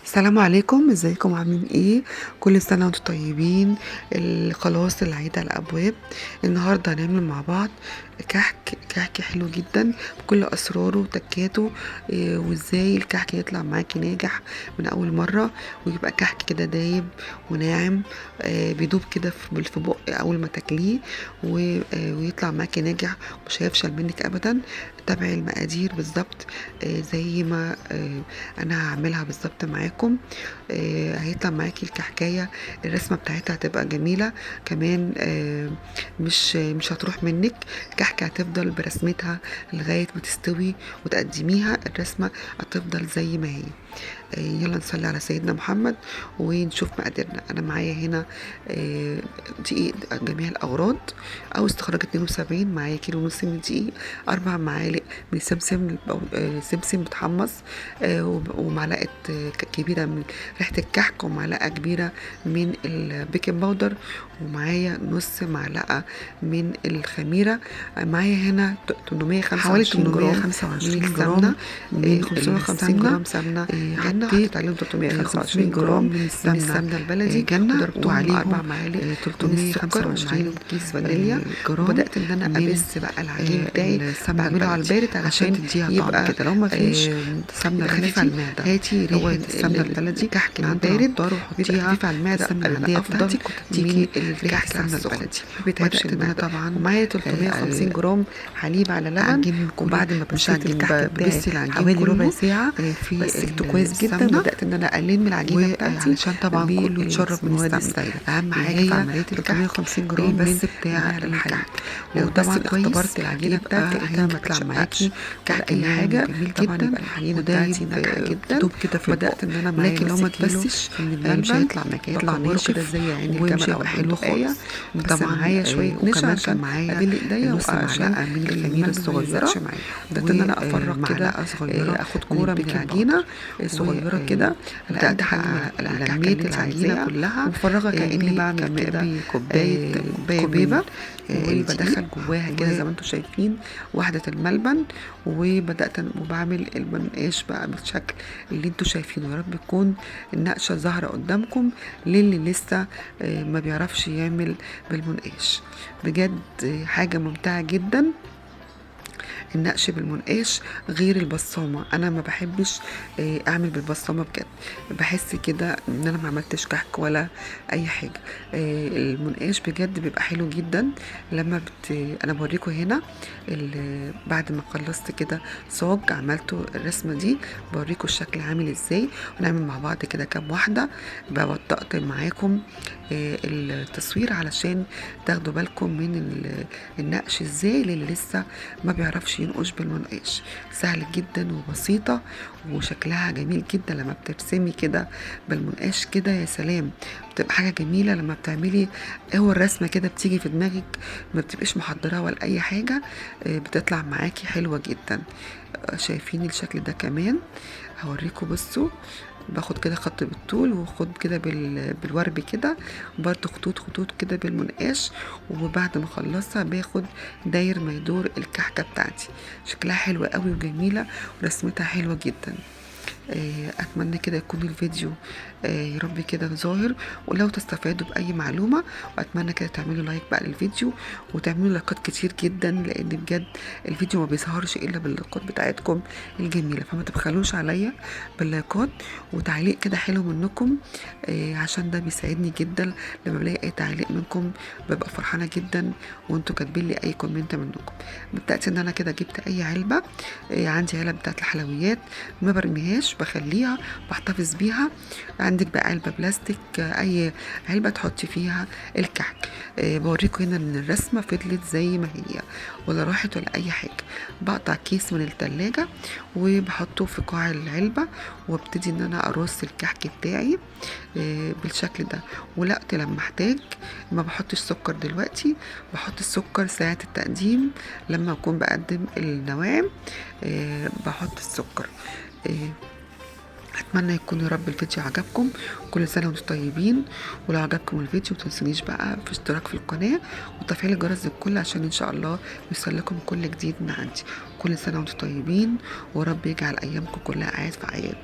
السلام عليكم، ازيكم؟ عاملين ايه؟ كل سنة وانتم طيبين. خلاص العيد على الابواب. النهارده هنعمل مع بعض كحك حلو جدا بكل اسراره وتكاته، وازاي الكحك يطلع معاكي ناجح من اول مرة ويبقى كحك كده دايب وناعم، بيدوب كده في بق اول ما تاكليه، ويطلع معاكي ناجح ومش هيفشل منك ابدا. تابعي المقادير بالظبط، زي ما انا هعملها بالظبط معاكم. هيطلع معاكي الكحكايه الرسمة بتاعتها هتبقى جميلة كمان، مش هتروح منك. الكحكه هتفضل برسمتها لغاية ما تستوي وتقدميها، الرسمة هتفضل زي ما هي. يلا نصلي على سيدنا محمد ونشوف مقاديرنا. انا معايا هنا دقيق جميع الاغراض او استخراج 72، معايا كيلو ونص من الدقيق، 4 معالق من سمسم، سمسم متحمص، ومعلقة كبيرة من ريحه الكحك، ومعلقة كبيرة من البيكنج باودر، ومعايا نص معلقه من الخميره. معايا هنا 825 حوالي جرام 825 من جرام السمنة، من 550 السمنة. جرام سمنه جنة، حطيت حطيت عليهم 500 325 جرام جرام من من السمنة السمنة البلدي، جنة، وضربتهم وعليهم 4 معالق من السكر، 325 ومعاهم كيس فانيليا. جرام وبدات ان انا من ابس بقى العجين بتاعي، السمنة بعمله على البلدي البارد عشان علشان تديها طعم يبقى كده. لو ما فيش سمنه يبقى خفيف على بلدي المعدة. هاتي هو ريحه السمنة البلدي الكحك من عند البارد العطار بيبقى وحطيها خفيف على المعدة، السمنة بيبقى العادية افضل بتاعتك من وتديكي ريحه الكحك السمنة السخن، البلدي. ما بيتعبش وبدات ان انا المعدة. طبعا ومعايا 350 جرام حليب على لبن. اعجن كله، وبعد ما مش بسيت اعجن، الكحك بتاعي ببس العجين حوالي ربع كله ساعة، في بسكته كويس جدا. السمنة، بدات ان انا الم العجينة بتاعتي وعلشان طبعا كله يتشرب من بالمواد السمنة. السائلة. اهم اللي حاجة في هي عملية الكحك 350 جرام من البس بتاع مع الحليب. الحليب. لو وطبعا بس كويس اختبرت العجينة يبقى بتاعتي لقيتها ما هيطلع بتشققش معاكي ولا كحك اي ناعم حاجة. وجميل طبعا جدا يبقى العجينة بتاعتي ودايب، ناجحة جدا. بتدوب كده في بدات البق. ان انا معايا لكن لو نص ما كيلو تبسش من مش الملبن، هيطلع معاكي، هيطلع بكوره كده ناشف زي عين ومش الجمل او هيبقى حلو البندقية، خالص. بس وطبعا معايا شوية نشا وكمان كان عشان معايا ابل ايديا نص وعشان معلقه من الخميره الملبن ما الصغيرة يلزقش معايا. بدات ان انا افرغ كده، ومعلقة صغيرة اخد من كورة من البيكنج العجينة باودر، صغيرة كده على وبدات قد حجم الكحكه لميت اللي انت العجينة عايزاها، كلها ومفرغه كاني بعمل كده بكوبايه كوباية من كوبيبه، الدقيق وبدخل جواها كده زي ما انتم شايفين وحده الملبن. وبدات وبعمل المنقاش بقى بالشكل اللي انتم شايفينه. يا رب تكون النقشه ظاهره قدامكم للي لسه ما بيعرفش يعمل بالمنقاش. بجد حاجة ممتعة جدا النقش بالمنقاش غير البصامه. انا ما بحبش اعمل بالبصامه بجد، بحس كده ان انا ما عملتش كحك ولا اي حاجة. المنقاش بجد بيبقى حلو جدا. لما انا بوريكم هنا بعد ما خلصت كده صاج عملته الرسمة دي، بوريكم الشكل عامل ازاي. ونعمل مع بعض كده كام واحدة. بوطقت معاكم التصوير علشان تاخدوا بالكم من النقش ازاي للي لسه ما بيعرفش ينقش بالمنقاش. سهل جدا وبسيطة وشكلها جميل جدا لما بترسمي كده بالمنقاش كده، يا سلام بتبقى حاجة جميلة. لما بتعملي اول رسمة كده بتيجي في دماغك ما بتبقيش محضرة ولا اي حاجة، بتطلع معاكي حلوة جدا. شايفين الشكل ده كمان هوريكم. بصوا باخد كده خط بالطول وخد كده بالورب كده برضو خطوط خطوط كده بالمنقاش. وبعد ما اخلصها باخد داير ما يدور الكحكة بتاعتي. شكلها حلو قوي وجميلة ورسمتها حلوة جدا. اتمنى كده يكون الفيديو يا رب كده ظاهر، ولو تستفادوا باي معلومة. واتمنى كده تعملوا لايك بقى للفيديو وتعملوا لايكات كتير جدا، لان بجد الفيديو ما بيظهرش الا باللايكات بتاعتكم الجميلة، فما تبخلوش عليا باللايكات وتعليق كده حلو منكم، عشان ده بيساعدني جدا. لما بلاقي اي تعليق منكم ببقى فرحانة جدا وانتوا كاتبين لي اي comment منكم. بدات ان انا كده جبت اي علبة، عندي علب بتاعت الحلويات ما برميهاش، بخليها بحتفظ بيها. عندك بقى علبة بلاستيك، اي علبة تحطي فيها الكحك. بوريكم هنا ان الرسمة فضلت زي ما هي ولا راحت ولا اي حاجة. بقطع كيس من التلاجة وبحطه في قاع العلبة، وابتدي ان انا ارص الكحك بتاعي بالشكل ده. ولقت لما احتاج ما بحطش سكر دلوقتي، بحط السكر ساعة التقديم لما اكون بقدم النواعم، بحط السكر. اتمنى يكون يا رب الفيديو عجبكم. كل سنة وانتم طيبين. ولو عجبكم الفيديو متنسونيش بقى في اشتراك في القناة وتفعيل الجرس للكل عشان ان شاء الله يوصل لكم كل جديد من عندي. كل سنة وانتم طيبين، ورب يجعل ايامكم كلها اعياد في اعياد.